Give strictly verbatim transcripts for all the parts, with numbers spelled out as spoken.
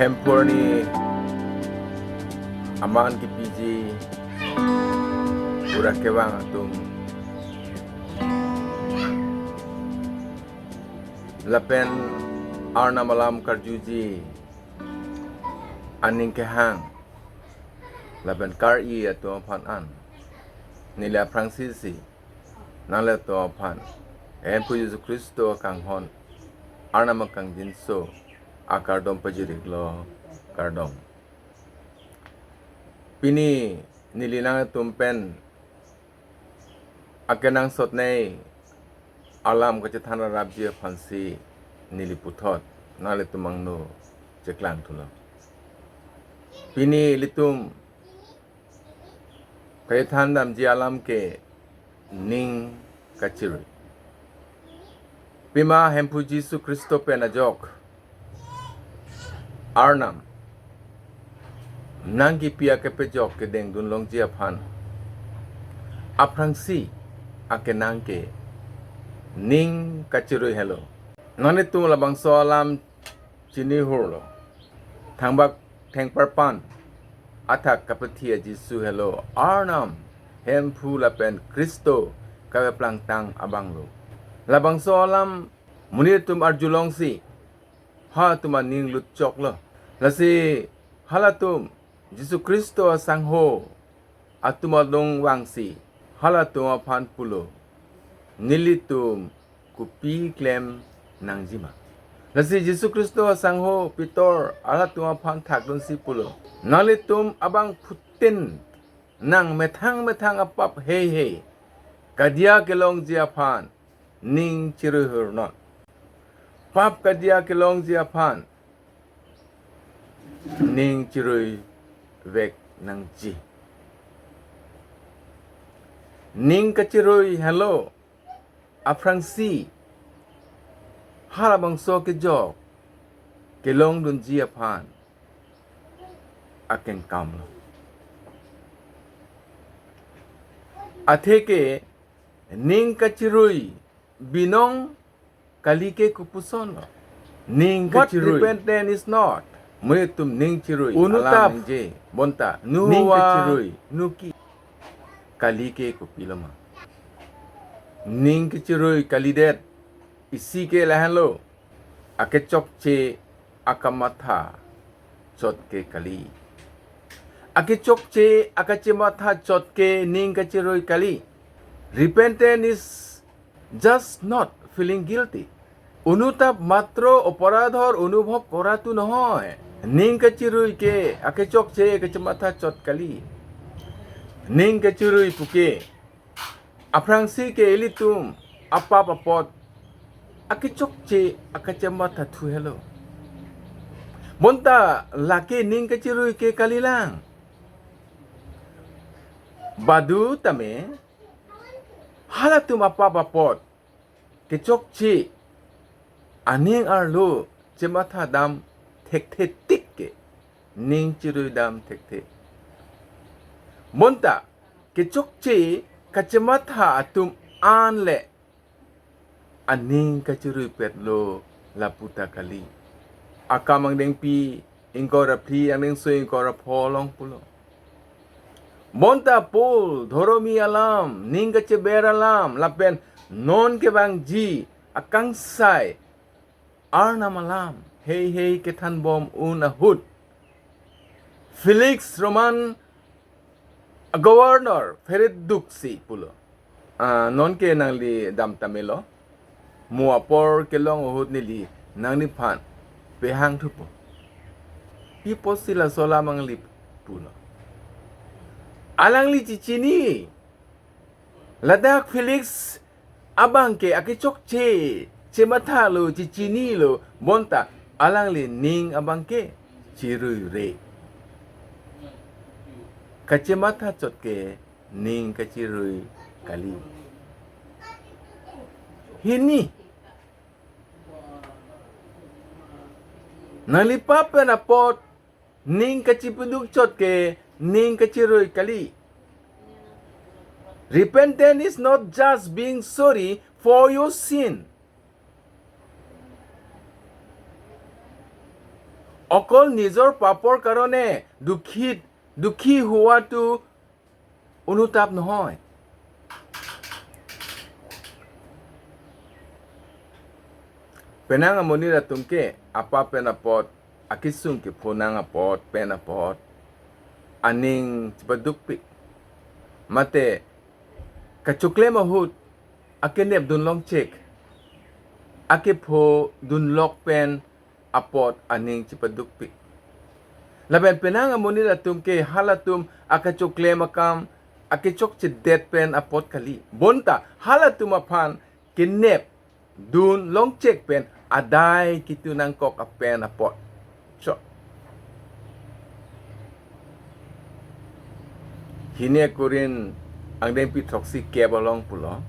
Hemphu arni aman kepiji ura kevang atum lapen Arnam alam karjuji aning kehang lapen kar-i atum aphan an neli aphrangsi si nanglitum aphan Hemphu Jisu Khristo akanghon Arnam akangjinso akardom pajir-iklo, kardom. Pini neli nangtum pen akenangsotnei alam kachethan rarapji aphansi neli puthot nanglitum angno cheklang thulo. Pini ilitum kachethan damji alam ke ning kachirui. Pima Hemphu Jisu Khristo pen ajok Arnam nangkepi akepajok kedengdun longji aphan aphrangsi akenang ke ning kachirui helo. Nanglitum labangso alam chinihurlo. Thangbak thengparpan athak kapathi a-Jisu helo Arnam, Hemphu lapen Khristo kaveplangtang abanglo. Labangso alam monit atum arjulongsi halatum aning lutchoklo. Lasi halatum Jisu Khristo asangho atum adong vangsi halatum aphan pulo, nelitum kopi klem nangjima? Lasi Jisu Khristo asangho Pitor halatum aphan thakdunsi pulo, nanglitum abangphutin nang methang methang apap heihei kadiya kelongji aphan ning chiruihurnon. Pap kadiya kelongji aphan ning chiruivek nangji. Ning kachirui helo aphrangsi halabangso kejok kelongdunji aphan akengkamlo. Atheke ning kachirui binong kali ke kopusonlo? Ning kachirui. What repentance is not? Monit atum ning chirui alam nangji. Bonta ning kachirui nuki kali ke kopiloma? Ning kachirui kalidet isi ke lahenlo, akechokche akamatha chot ke kali. Akechokche akachematha chot ke ning kachirui kali. Repentance is just not feeling guilty. অনুতাপ মাত্ৰ অপৰাধৰ অনুভৱ কৰাটো নহয়। Ning kachirui ke akechokche akachematha chot kali. Ning kachirui puke aphrangsi ke ilitum apap apot akechokche akachematha thu helo. Bonta lake ning kachirui ke kalilang. Badu tame halatum apap apot kechokche aning arlo chematha dam thekthe tik ke ning chirui dam thekthe. Bonta kechokche kachematha atum an le aning kachiruipetlo laputa kali. Akam angdengpi ingkoi ra phli angdengso ingkoi ra pho along pulo. Bonta Paul dhoromi alam, ning kacheber alam lapen non kevangji akangsai Arnam alam heihei kethanbom un ahut Felix Roman governor phereduksi pulo, "Ah, non ke nangli dam tamelo, mo apor kelong ahut neli nangliphan pehang thupo." Pi apotsi laso alam nangli pulo? Alangli chechini. Ladak Felix abang ke akechokche chemathalo, chechinilo, bonta alangli ning abang ke chiruire. Kachematha chot ke ning kachirui kali. Hini, nanglipap pen apot ning kachipiduk chot ke ning kachirui kali. Repentance is not just being sorry for your sin. অকল নিজৰ পাপৰ কাৰণে দুখী, দুখী হোৱাটো অনুতাপ নহয়। Penang amonit atum ke apap pen apot, akesung kepho nang apot pen apot aning chepadukpik. Mate kachoklem ahut akenep dunlongchek, akepho dunlok pen apot aning chepadukpik. Lapen penang amonit atum ke halatum akachoklem akam akechokchedet pen apot kali. Bonta halatum aphan kenep dunlongchek pen adai kitu nangkok apen apot. So, hini Korinth angdengpi throksi kep along pulo,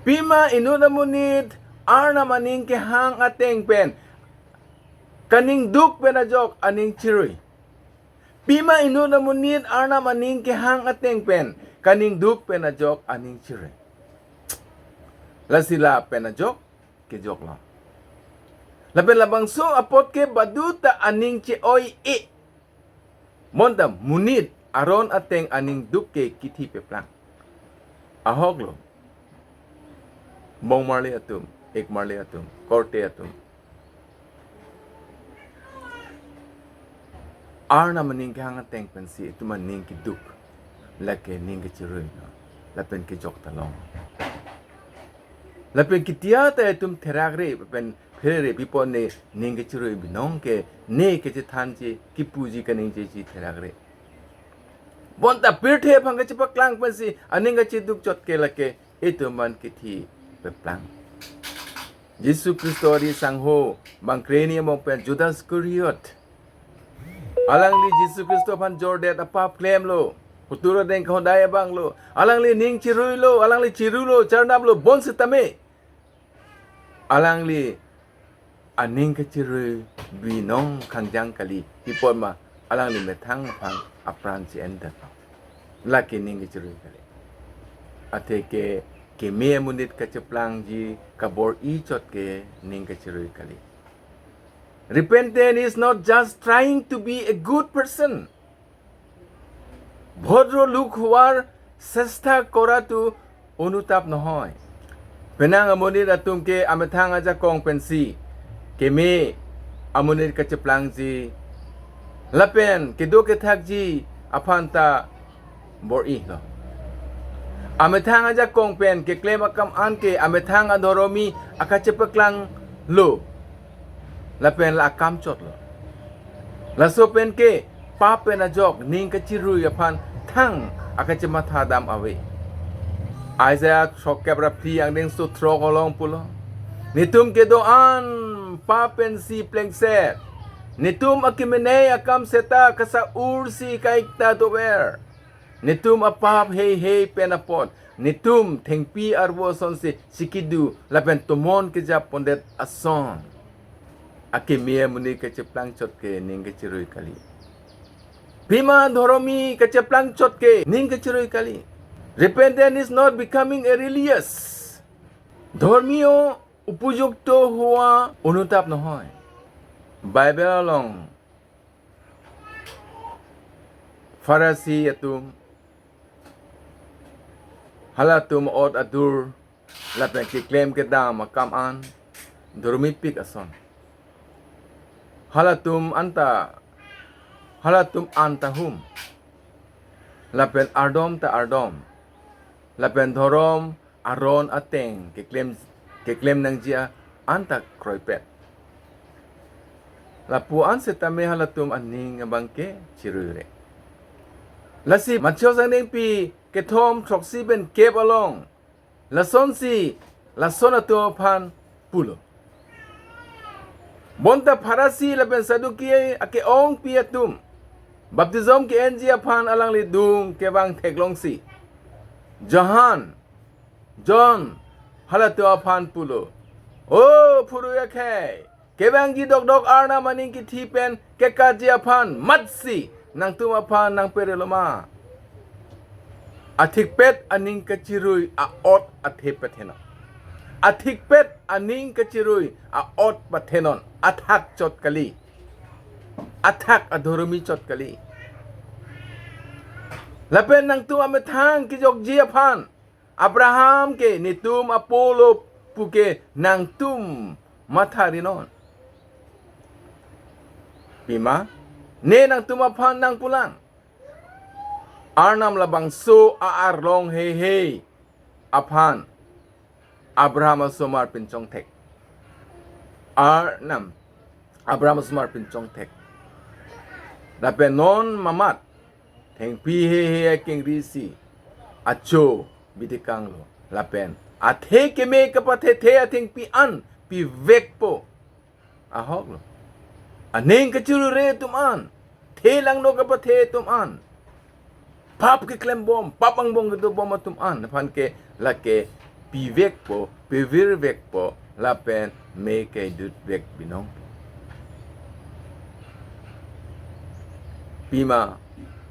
pima inut amonit Arnam aning kehang ateng pen kaningduk pen ajok aning chirui. Pima inut amonit Arnam aning kehang ateng pen kaningduk pen ajok aning chirui. Lasi lapen ajok kejoklo. Lapen labangso apot ke baduta aning che-oi-e. Bonta monit aron ateng aningduk ke kithi peplang. Ahoklo. Bongmarli atum, ikmarli atum, korte atum. Arnam aning kehang ateng pensi itum aning keduk, lake ning kechirui, lapen kejok ta long. Lapen kitia ta itum therakre, lapen pherere pipo ne ning kechirui binong ke ne kechethanji, kipuji kaningjeji therakre. Bonta pirthe aphan kachepaklang pensi aning kacheduk chot ke lake itum aphan kithi peplang. Jisu Khristo ari sangho bangkreni among pen Judas Iskariot, alangli Jisu Khristo aphan jordet apap klemlo, hutur adeng kahodai abanglo, alangli ning chiruilo, alangli chirulo, charnaplo, bonsitame alangli aning kachirui binong khangjang kali, pi apot ma alangli methang aphan apran che-endetlo. Lake ning kachirui kali. Atheke keme amonit kacheplangji kabor-i chot ke ning kachirui kali. Repentance is not just trying to be a good person. ভদ্ৰ লোক হোৱাৰ চেষ্টা কৰাটো অনুতাপ নহয়। Penang amonit atum ke amethang ajakong pensi keme amonit kacheplangji lapen kedo kethakji aphan ta bor-ilo. Amethang ajakong pen keklem akam an ke amethang adhoromi akachepaklanglo. Lapen la akam chotlo. Laso pen ke pap pen ajok ning kachirui aphan thang akachematha dam ave. Isaiah throkkep ra phli angdengso throk along pulo, netum kedo-an pap pensi plengset. Netum akemenei akam seta kasa-ursi kaikta dover. Netum apap heihei pen apot, netum thengpi arvo asonsi chikidu lapen tomon kejap pondet ason. Akeme amonit kacheplang chot ke ning kachirui kali. Pima dhoromi kacheplang chot ke ning kachirui kali. Repentance is not becoming a religious. ধৰ্মীয় উপযুক্ত হোৱা অনুতাপ নহয়। Bible along Pharisi atum, halatum ot adur, lapen keklem kedam akam an, dhoromipik ason. Halatum anta, halatum anta hum. Lapen ardom ta ardom. Lapen dhorom aron ateng keklem, keklem nangji a anta kroipet. Lapu an setame halatum aning abang ke chiruire. Lasi Matthew angdengpi kethom throksi pen kep along lasonsi lason atum aphan pulo. Bonta Pharisi lapen Saduki ake-ongpi atum baptism ke-enji aphan alangli dung kevang theklongsi Johan, John halatum aphan pulo, "O phurui akhei, kevangji dokdok Arnam aning kithi pen kekatji aphan matsi nangtum aphan nangperelo ma? Athikpet aning kachirui a-ot athe pathenon. Athikpet aning kachirui a-ot pathenon, athak chot kali." athak adhoromi chot kali. Lapen nangtum amethang kejokji aphan Abraham ke netum apolo puke nangtum matharinon. Pima, ne nangtum aphan nangpulang. Arnam labangso a-arlong heihei aphan Abraham asomar pinchongthek. Arnam Abraham asomar pinchongthek. Lapen non mamat thengpi heihei akengri si acho bidikanglo. Lapen athe keme kapathethe athengpi an pivekpo ahoklo. Aning kachirure atum an, thelangno kapathe atum an, pap keklembom, pap angbong kedobom atum an aphan ke lake pivekpo, pivirvekpo, lapen me kedutvek binong. Pima,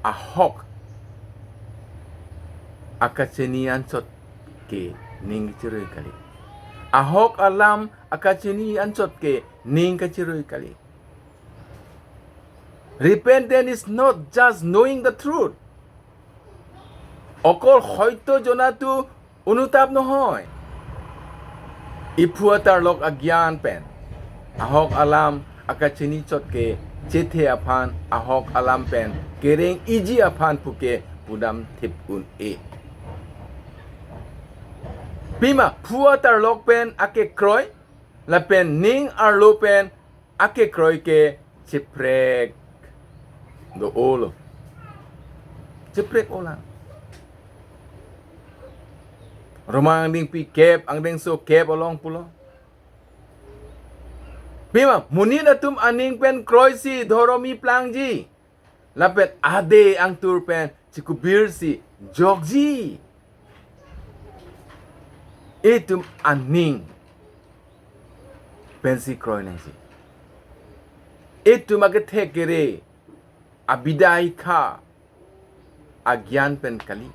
ahok akachini anchot ke ning kachirui kali. Ahok alam akachini anchot ke ning kachirui kali. Repentance is not just knowing the truth. Okol hoito jonatu unutap nohoi. Iphu atarlok agyan pen ahok alam akachini chot ke chethe aphan, ahok alam pen kereng iji aphan puke pudam thip un-e. Pima, phu atarlok pen akekroi lapen ning arlo pen akekroi ke chiprek do-olo. Chiprek olang. Roma angdengpi kep, angdengso kep along pulo. Pima, monit atum aning pen kroisi dhoromi plangji. Lapen ade angtur pen chikubirsi jokji. Itum aning pensi kroi nangji. Itum akethe kere, abidai kha, agyan pen kali.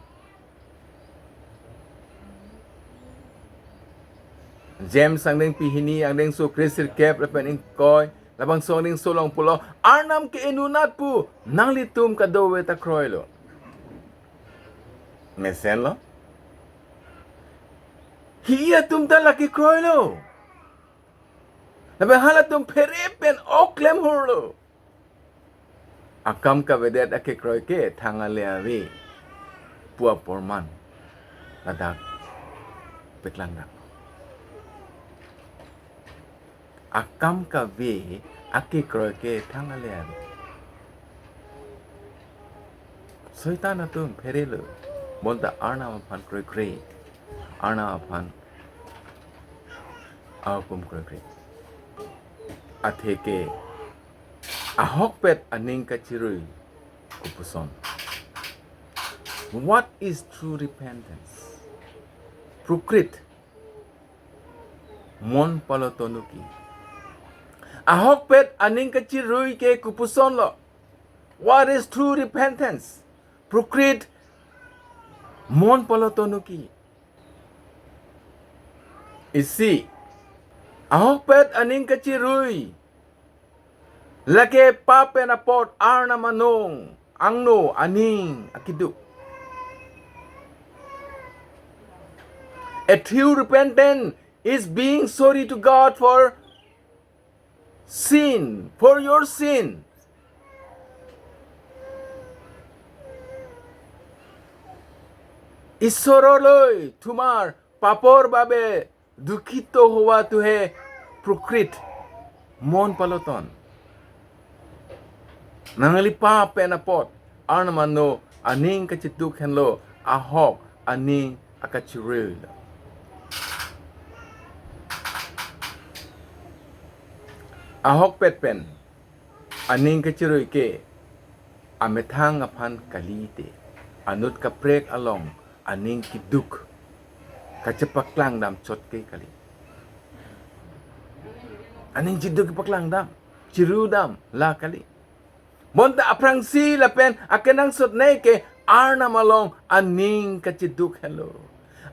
James angdengpi hini, angdengso kre sirkep lapen ingkoi, labangso angdengso along pulo, Arnam ke inutnat pu, nanglitum kadokave ta kroilo. Mesenlo. Hi atum ta lake kroilo. Lapen halatum phere pen ok klem hurlo. Akam kavedet akekroi ke thang ale ave pu aporman ladak peklangdam. Akam kave akekroi ke thang ale ave. Soitan atum pherelo. Bonta Arnam aphan kroikre. Arnam aphan ahukum kroikre. Atheke ahokpet aning kachirui kopuson. What is true repentance? Prokrit mon palotonuki. Ahokpet aning kachirui ke kopusonlo. What is true repentance? Prokrit mon palotonuki. Isi, ahokpet aning kachirui lake pap pen apot Arnam anung angno aning akeduk. A true repentance is being sorry to God for sin, for your sin. Isor loi tomar papor babe দুঃখিত হওয়াটো হে প্ৰকৃত মন পালটন. Nangli pap pen apot Arnam anung aning kachiduk henlo, ahok aning akachiruilo. Ahokpet pen aning kachirui ke amethang aphan kalite, anut kaprek along aning kiduk kachepaklangdam chot ke kali. Aning chiduk paklangdam, chirudam la kali. Bonta aphrangsi lapen akenangsotnei ke Arnam along aning kachiduk henlo.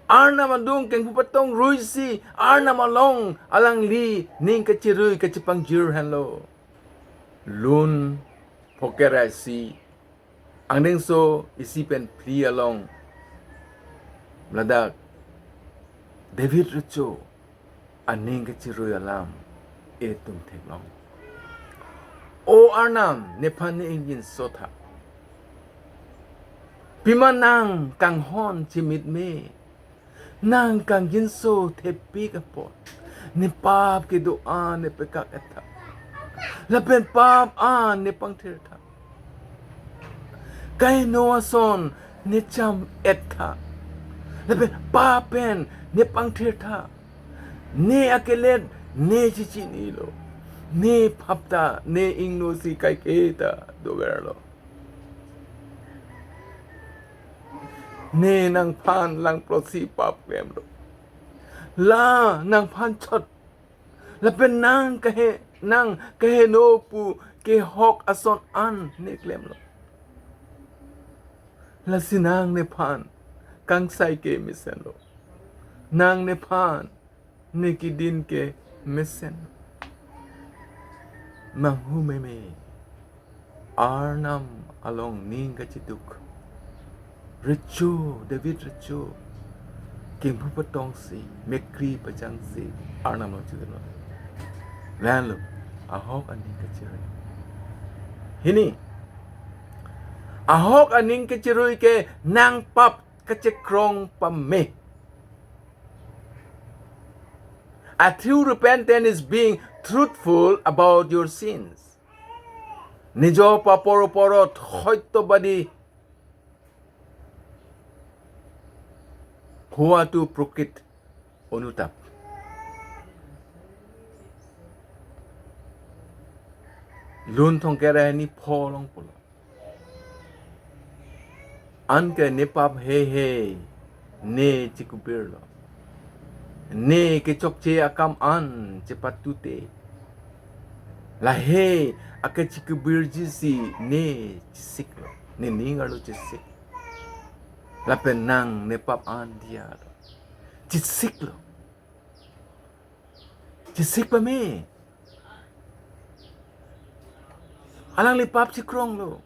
Arnam adung kengpu patong ruisi Arnam along alangli ning kachirui kachepangjir henlo. Lun phoke ra isi, angdengso isi pen phli along ladak David recho aning kechirui alam itum theklong. O Arnam, nephan ne ingjinso tha. Pima nang kanghon chimit me. Nang kangjinso thepik apot, ne pap kedo an ne pekak-et tha. Lapen pap an ne pangthir tha. Kaino ason ne cham-et tha. Lapen pap pen ne pangthir tha. Ne akelet ne chechinilo. Ne phap ta, ne ingno si kaike ta doverlo. Ne nangphan langplot si pap klemlo. La nangphan chot. Lapen nang kahe, nang kaheno pu kehok ason an ne klemlo. Lasi nang nephan kangsai ke mesenlo. Nang nephan ne kedin ke mesen. Manghu meme. Arnam along ning kachiduk. Recho, David recho. Kengpu patong si, mekri pachang si, Arnam along chiduk. Lalu, ahok aning kachirui. Hini, ahok aning kachirui ke nang pap kachekrong pame. A true repentance is being truthful about your sins. Nijo papor oporot hoito badi hua tu prokit onutap. Lun thongkere ni pholong pulo. Anke ne pap heihei ne chikubirlo. Ne kechokche akam an chepatute. Lahei akechikubirji si ne chisiklo. Ne ning arlo chisik. Lapen nang ne pap an diya lo. Chisiklo. Chisik pame. Alangli pap chikronglo.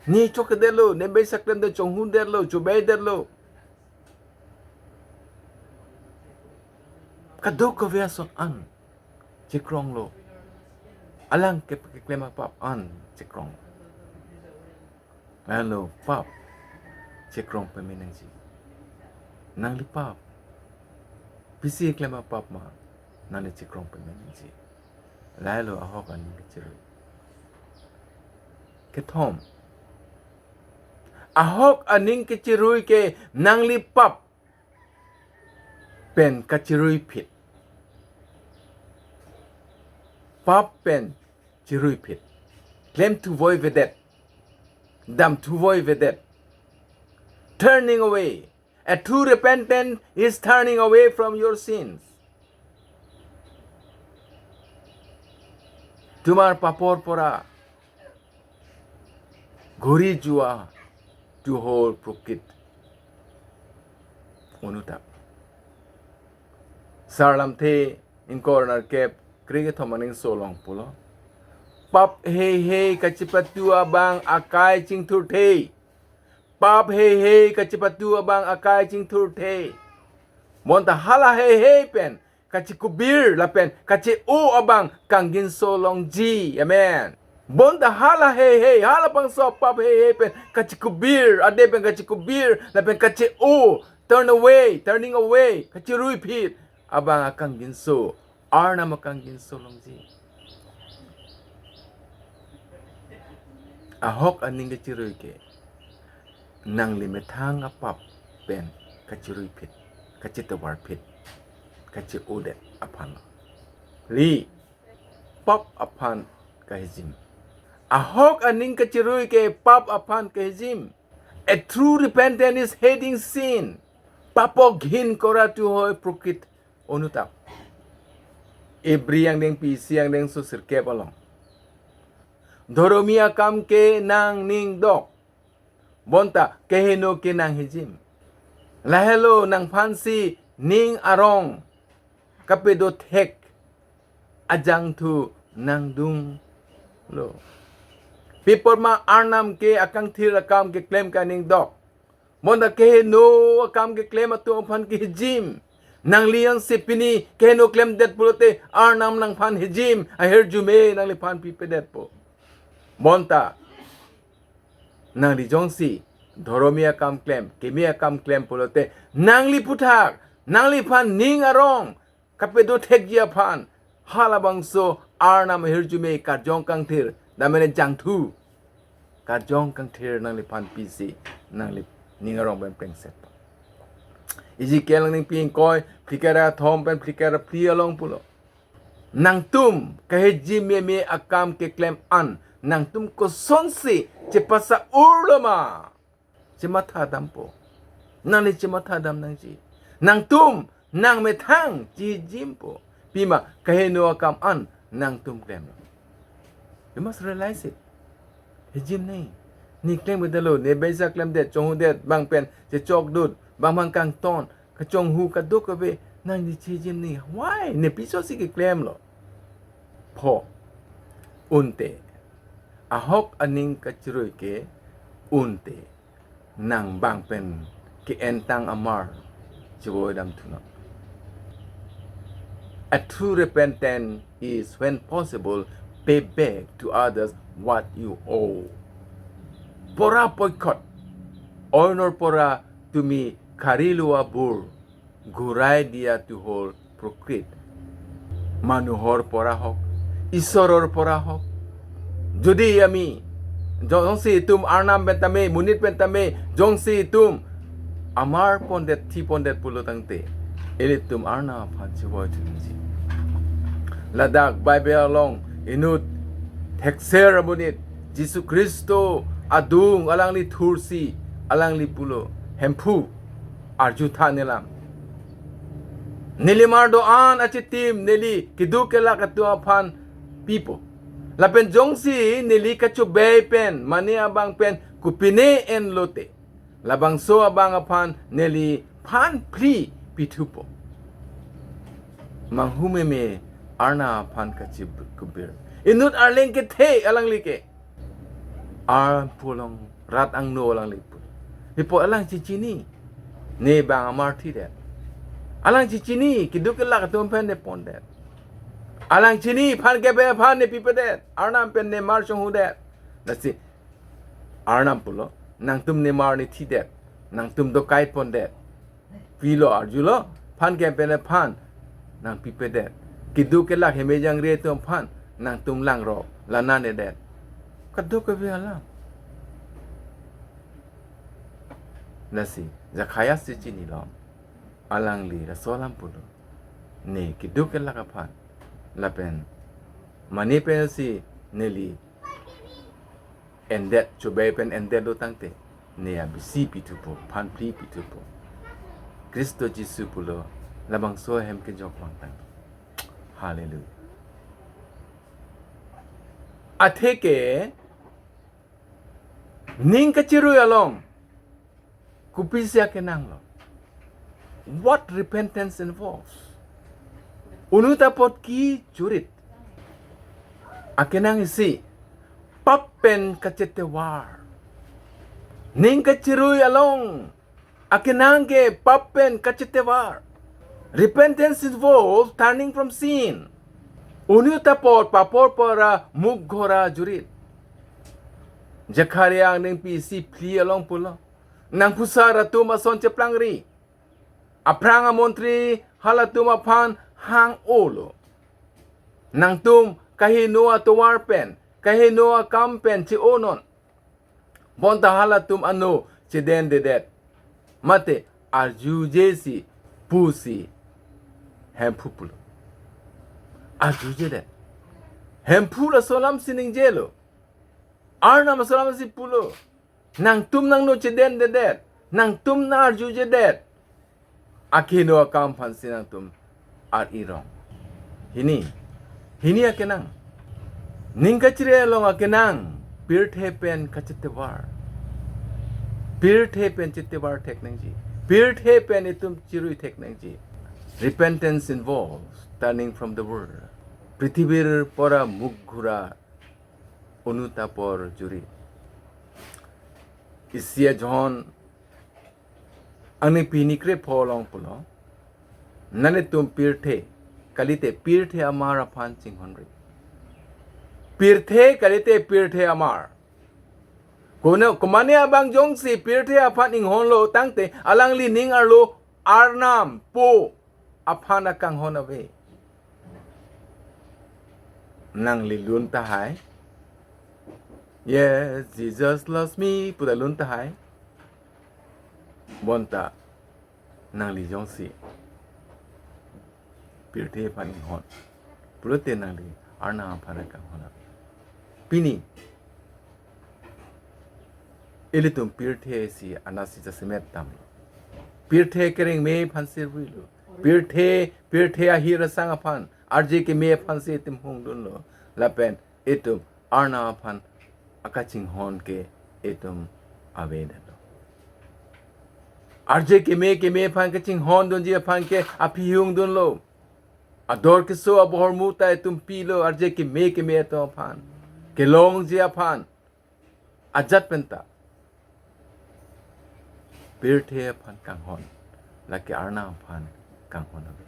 Ne chokchedetlo, ne beisak klem det, chonghun detlo, chobei detlo. Kadokave ason an chikronglo. Alang ke keklem apap an chikrong. Lalu pap chikrong pame nangji. Nangli pap. Pisi keklem apap ma nangli chikrong pame nangji. Lalu ahok aning kachirui. Kethom. Ahok aning kachirui ke nangli pap pen kachiruiphit. Pap pen chiruiphit. Klemthu voivedet. Damthu voivedet. Turning away. A true repentance is turning away from your sins. Tomar papor pora ghuri jua tu hol prokit onutap. Sarlamthe ingkoi ra nerkep kre-kethom aning solong pulo. Pap heihei kachipatu abang akai chingthurthe. Pap heihei kachipatu abang akai chingthurthe. Bonta hala heihei pen kachikubir lapen kache-o abang kangjinso longji. Amen. Bonta hala heihei, halabangso pap heihei pen kachikubir, ade pen kachikubir lapen kache-o, turn away, turning away, kachiruiphit abang akangjinso, Arnam akangjinso longji. Ahok aning kachirui ke nangli methang apap pen kachiruiphit, kachitovarphit, kache-odet aphan lo. Li, pap aphan kahijim. Ahok aning kachirui ke pap aphan kahijim. A true repentance is hating sin. Papo ghin kora tu hoi prokit onutap. Ibri angdengpi isi angdengso sirkep along. Dhoromi akam ke nang ning dok. Bonta keheno ke nang hijim. Lahelo nangphansi ning arong kapedothek ajangthu nangdunglo. Pi apot ma Arnam ke akangthir akam keklem ke aning dok. Bonta keheno akam keklem atum aphan kehijim. Nangli ansi pini keheno klemdet pulote Arnam nangphan hijim ahirjume nangliphan pipedetpo. Bonta nangli jongsi dhoromi akam klem, keme akam klem pulote nangli aphuthak, nangliphan ning arong kapedo thekji aphan halabangso Arnam ahirjume karjong kangthir, damene jangthu karjong kangthir nangliphan pisi nangli ning arong pen plengset. Ezekiel angdengpi ingkoi, phlikep ra thom pen phlikep ra phli along pulo. Nangtum kahijim meme akam keklem an nangtum kosonsi chepasa-urlo ma? Chematha dampo. Nangli chematha dam nangji. Nangtum nangmethang chihijimpo. Pima keheno akam an nangtum klemlo. You must realize it. Hijim nangji. Ne klem kedalo, ne beisa klemdet, chonghudet, bang pen chechokdut, bang bang kangton, kachonghu kadokave nangli chihijim nangji. Why? Ne piso si keklemlo. Pho. Unte. Ahok aning kachirui ke unte nang bang pen ke-entang amar chevoi dam thunon. A true repentance is, when possible, pay back to others what you owe. Pora poikhot, oinor pora tumi khari lo abur, gurai dia tuhol prokrit. Manuhor pora hok, Isoror pora hok. Jodi ami, jongsi itum Arnam pen tame, monit pen tame, jongsi itum amar pondet, thi pondet pulo tangte, ilitum Arnam aphan chevoi thunji. Ladak Bible along inut thekser amonit Jisu Khristo adung alangli thursi alangli pulo, Hemphu, arjutha nelam. Nelimar do-an achitim neli keduk kelak atum aphan pipo. Lapen jongsi neli kachobei pen, mane abang pen, kopine enlote, labangso abang aphan neliphan phli pithupo. Manghu meme Arnam aphan kachikumbir. Inut arleng kethe alangli ke. Arpu along rat angno alangli pu. Pi apot alang chechini. Ne bang amar thidet. Alang chechini, keduk kelak atum pen ne pondet. Alang chini, phan kepe aphan ne pipedet. Arnam pen ne mar chonghudet. Lasi Arnam pulo, nangtum ne mar ne thidet, nangtum dokait pondet. Pilo arjulo, phan kepe aphan nang pipedet. Keduk kelak heme jangre atum aphan nangtum langrok, lanan edet. Kadokave alam. Lasi, Zakhaias si chinilo, alangli laso alam pulo. Ne keduk kelak aphan, lapen mane pensi neli endet, chobei pen endetlo tangte, ne abisi pithupo, phan phli pithupo. Khristo Jisu pulo, labangso ahem kejok vangtang. Hallelujah. Atheke, ning kachirui along, kopisi akenanglo? What repentance involves? Unut apot ke jurit? Akenang isi, pap pen kachetevar. Ning kachirui along akenang ke pap pen kachetevar. Repentance involves turning from sin. Unut apot papor pora mukghora jurit. Zakaria angdengpi isi phli along pulo, nangphusar atum ason cheplangri. Aphrang amontri halatum aphan hang-olo. Nangtum kaheno atovar pen, kaheno akam pen che-onon. Bonta halatum ano chedendedet. Mate arjujesi pusi Hemphu pulo. Arjujedet. Hemphu laso alam si ningjelo. Arnam laso alam si pulo. Nangtum nangno chedendedet. Nangtum nang arjujedet. Akeheno akam aphansi nangtum ar-irong. Hini. Hini akenang. Ning kachirui along akenang. Pirthe pen kachetevar. Pirthe pen chetevar thek nangji. Pirthe pen itum chirui thek nangji. Repentance involves turning from the world. Prithibir pora mukghora onutapor juri. Isi a-John angdengpi hini krepho along pulo, nanglitum pirthe kalite pirthe amar aphan chinghonri. Pirthe kalite pirthe amar. Kono, komane abang jongsi pirthe aphan inghonlo tangte alangli ning arlo Arnam Po aphan akanghon ave. Nangli lun tahai, "Yes, Jesus loves me," pu ta lun tahai. Bonta nangli jongsi pirthe aphan inghon pulote nangli Arnam aphan akanghon ave. Pini ilitum pirthe si anasi jasemet tamlo. Pirthe kerengme aphan si rui lo. Pirthe, pirthe ahir asang aphan, arje keme aphan si itum hungdunlo. Lapen itum Arnam aphan akachinghon ke itum avedetlo. Arje keme keme aphan kachinghondunji aphan ke aphi hungdunlo. Ador keso abohormu ta itum pilo arje keme keme atum aphan. Kelongji aphan. Ajat penta pirthe aphan kanghon, lake Arnam aphan kanghon ave.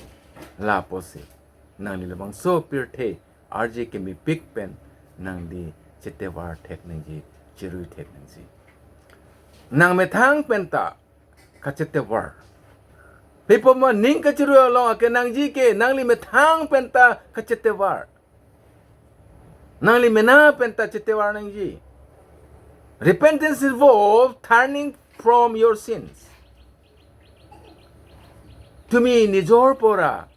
Lapusi nangli labangso pirthe arje kemepik pen nangli chetevar thek nangji, chirui thek nangji. Nang methang penta kachetevar. Pipoma ning kachirui along akenangji ke nangli methang penta kachetevar. Nangli mena penta chetevar nangji. Repentance involves turning from your sins. Tumi nijor pora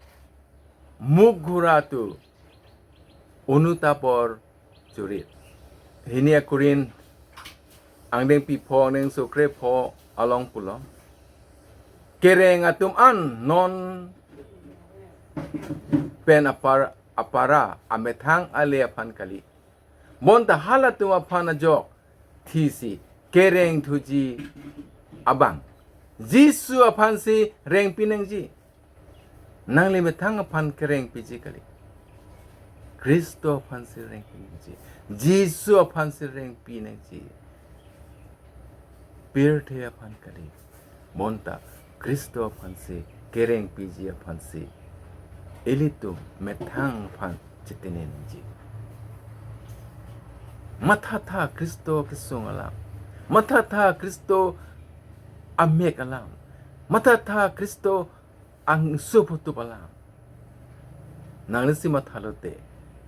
muk ghura tu onutapor churit. Hini a-Korinth angdengpi pho angdengso krepho along pulo, kereng atum an non pen apar apara amethang ale aphan kali. Bonta halatum aphan ajok thisi kereng thuji abang Jisu aphan si rengpi nangji. Nangli methang aphan kerengpiji kali. Khristo aphan si rengpi nangji. Jisu aphan si rengpi nangji. Pirthe aphan kali. Bonta Khristo aphan si kerengpiji aphan si ilitum methang aphan chetene nangji. Mathatha Khristo kesung alam. Mathatha Khristo amek alam. Mathatha Khristo angsup hutup alam. Nangli si mathalote,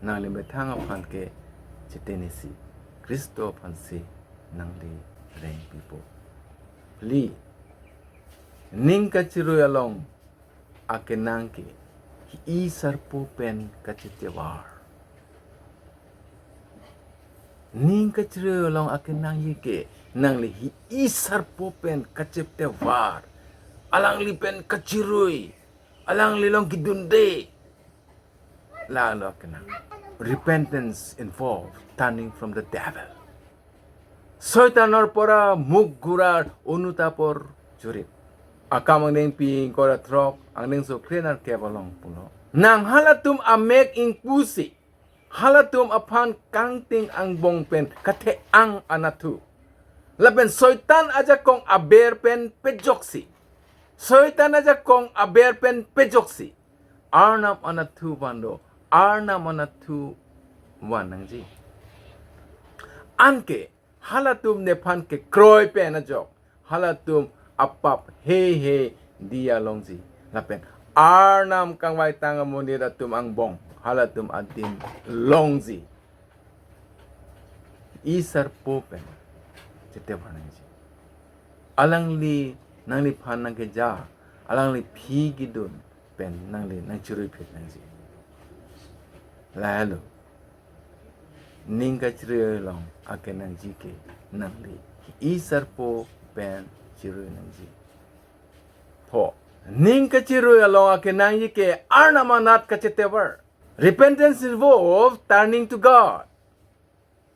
nangli methang aphan ke chetenesi, Khristo aphan si nangli rengpipo. Phli, ning kachirui along akenang ke hi-i sarpo pen kachetevar. Ning kachirui along akenangji ke nangli hi-i sarpo pen kachetevar. Alangli pen kachirui. Alangli along kedunde. Lalo akenang. Repentance involves turning from the devil. Soitanor pora muk ghurar onutapor churit. Akam angdengpi ingkoi ra throk angdengso krenerkep along pulo, nang halatum amek ingpusi halatum aphan kangting angbong pen kathe-ang anatthu. Lapen Soitan ajakong aber pen pejoksi. Soitan ajakong aber pen pejoksi. Arnam anatthu vando, Arnam anatthu van nangji. Anke halatum nephan kekroi pen ajok halatum apap heihei diya longji. Lapen Arnam kangvaitang amonit atum angbong halatum adin longji. Isarpo pen chetevar nangji. Alangli nangliphan nangkeja, alangli aphi kedun pen nangli nangchiruiphit nangji. Lalo ning kachirui along akenangji ke nangli isarpo pen chirui nangji. Pho, ning kachirui along akenangji ke Arnam anat kachetevar. Repentance involves turning to God.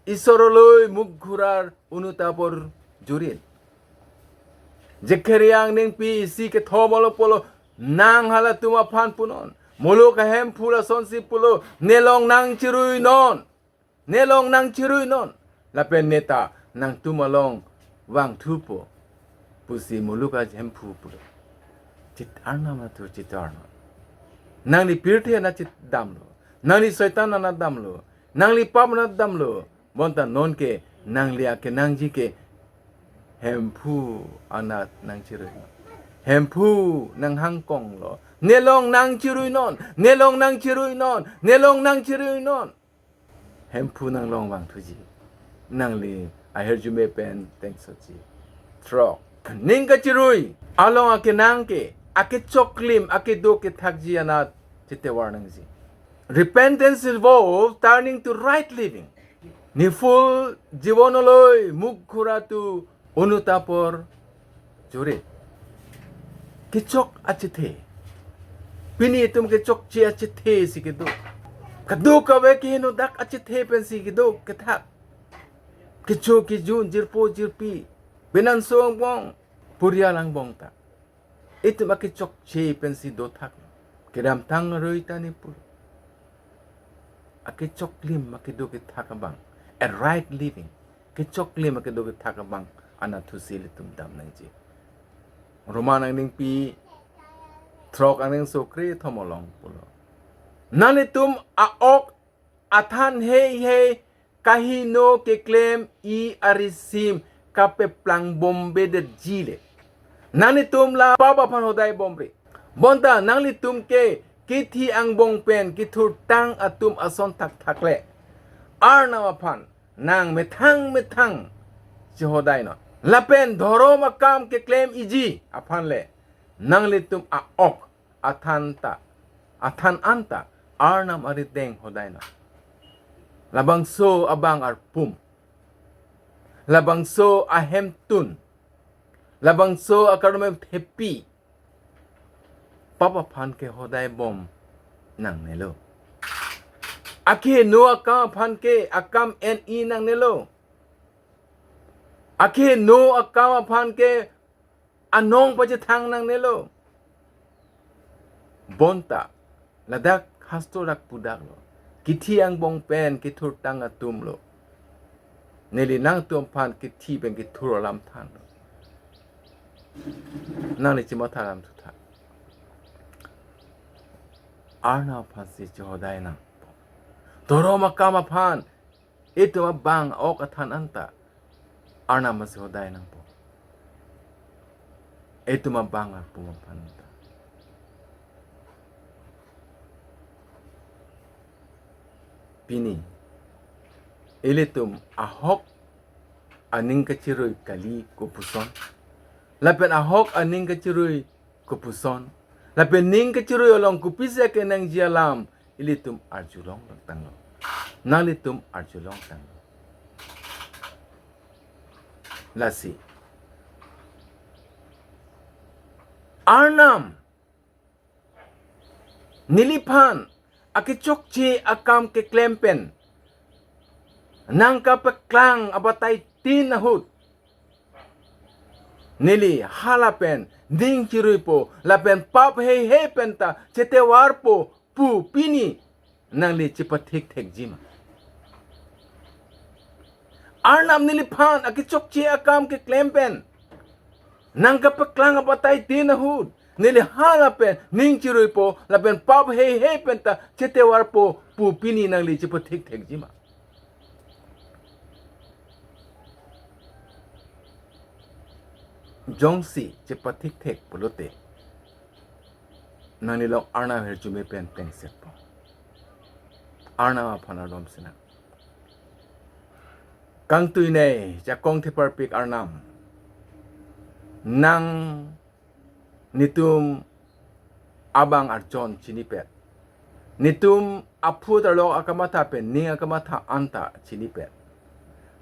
Isor aloi muk ghurar onutapor churit. Zekaria angdengpi isi kethom along pulo, nang halatum aphan punon, muluk ahemphu lasonsi pulo, ne along nangchiruinon. ne along nangcherui non, lapen ne ta nangtum along vangthupo, pusi muluk ahemphu pulo. Chit Arnam anatthu chitarnon. Nangli pirthe anat chedamlo. Nangli Soitan anat damlo. Nangli pap anat damlo. Bonta nonke nangli akenangji ke Hemphu anat nangcherui non. Hemphu nanghangkonglo. Ne along nangcherui non. Ne along nangcherui non. Ne along nangcherui non. Hemphu nanglong vangthuji. Nangli ahirjume pen tengsotji. Throk. Ning kacherui along akenang ke, akechoklim, akedo kethakji anat chetevar nangji. Repentance involves turning to right living. Niful jibon aloi muk ghuratu onutapor jore. Kechok achethe. Pini itum kechokche achethe si kedo. Kadokave kehenodak achethe pensi kedo kethak. Kecho kejun, jirpo jirpi, penanso angbong, purial angbong ta. Itum akechokche pensi dothak. Kedamtang aroi ta ne pulo. Akechoklim akedo kethak abang. A right living. Kechoklim akedo kethak abang anatthusi ilitum dam nangji. Roman angningpi throk angningso kre thom along pulo. Nanglitum a-ok athan heihei kaheno keklem-i arisim kapeplang bombedetji le. Nanglitum la pap aphan hodai bomre. Bonta nanglitum ke kithi angbong pen kethurtang atum ason thakthak le Arnam aphan nang methang methang chehodai non. Lapen dhorom akam keklem-iji aphan le nanglitum a-ok athan ta, athan anta Arnam arideng hodai non. Labangso abang arpum, labangso ahemtun, labangso akarumem thepi, pap aphan ke hodai bom nangnelo. Akeheno akam aphan ke akam en-i nangnelo. Akeheno akam aphan ke anong pachethang nangnelo. Bonta ladak hastro dak pudaklo. Kithi angbong pen kethurtang atum lo. Neli nangtum aphan kithi pen kethur alam thanlo. Nangli chematha alam thutha. Arnam aphansi chehodai nang. Dhorom akam aphan itum abang ok athan anta Arnam aphansi hodai nangpo. Itum abang arpum aphan anta. Pini ilitum ahok aning kachirui kali kopuson, lapen ahok aning kachirui kopuson, lapen ning kachirui along kopisi akenangji alam ilitum arjulong tanglo. Nanglitum arjulong tanglo. Lasi Arnam neliphan akechokche akam keklem pen nangkapeklang abatai tin ahut, neli hala pen ning chiruipo lapen pap heihei pen ta chetevarpo pu pini nangli chepathik thekji ma? Arnam neliphan akechokche akam keklem pen nangkapeklang abatai tin ahut, neli hala pen ning chiruipo lapen pap heihei pen ta chetevarpo pu pini nangli chepathik thekji ma? Jongsi chepathik thek pulote, nanglilong Arnam ahirjume pen tengsetpo. Arnam aphan ardom sinang. Kangtuinei jakong theparpik Arnam, nang netum abang arjon chinipet, netum aphu tarlok akamatha pen ning akamatha anta chinipet,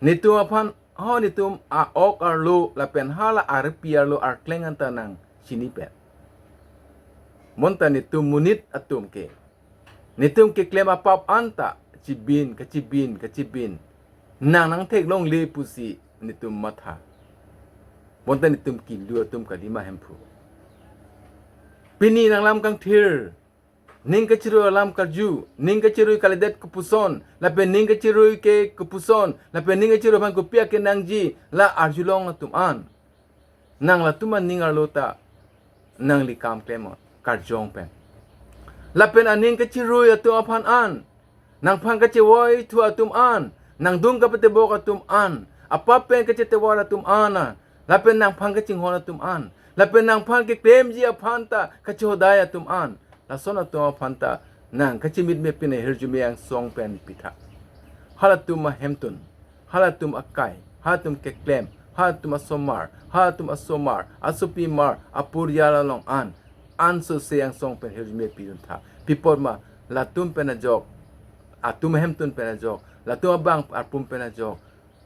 netum aphan ho netum a-ok arlo lapen hala arpi arlo arkleng anta nang chinipet. Bonta netum monit atum ke netum keklem apap anta chibin kachibin kachibin nang nangtheklongle pusi netum matha. Bonta netum kilu atum kalima Hemphu. Pini nanglam kangthir ning kachirui alam karju, ning kachirui kalidet kopuson, lapen ning kachirui ke kopuson, lapen ning kachirui aphan kopi akenangji, la arjulong atum an. Nang latum aning arlo ta nangli kam klem karjong pen. Lapen aning kachirui atum aphan an, nangphan kachevoithu atum an, nangdung kapatebok atum an, apap pen kachetevar atum an, lapen nangphan kachinghon atum an, lapen nangphan keklemji aphan ta kachehodai atum an, lason atum aphan ta nang kachemitme pine hirjume angsong pen pitha. Halatum ahemtun, halatum akai, halatum keklem, halatum asomar, halatum asomar, asopimar, aporial along an, ansose angsong pen hirjume piduntha. Pi apot ma, latum pen ajok, atum ahemtun pen ajok, latum abang arpum pen ajok,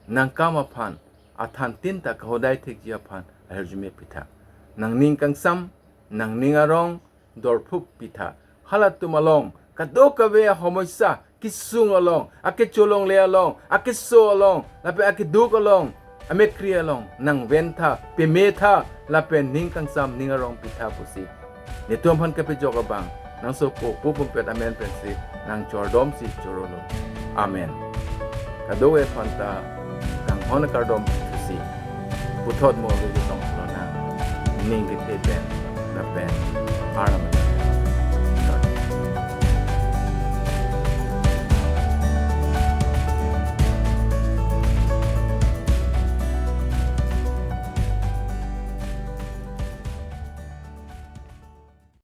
nangkam aphan, athantin ta kahodai thekji aphan ahirjume pitha. Nangning kangsam, nangning arong, dorphup pitha. Halatum along, kadokave ahomosya, kesung along, akecholongle along, akeso along, lapen akeduk along, amekri along, nangventha, pemetha, lapen ning kangsam, ning arong pitha pusi netum aphan kapejok abang, nangsopo pu pumpet amen pensi nangchordomsi chorolo. Amen. Kadokave aphan ta kanghon kardom si puthot mo lo jisong lo nang ning kethe pen lapen aram.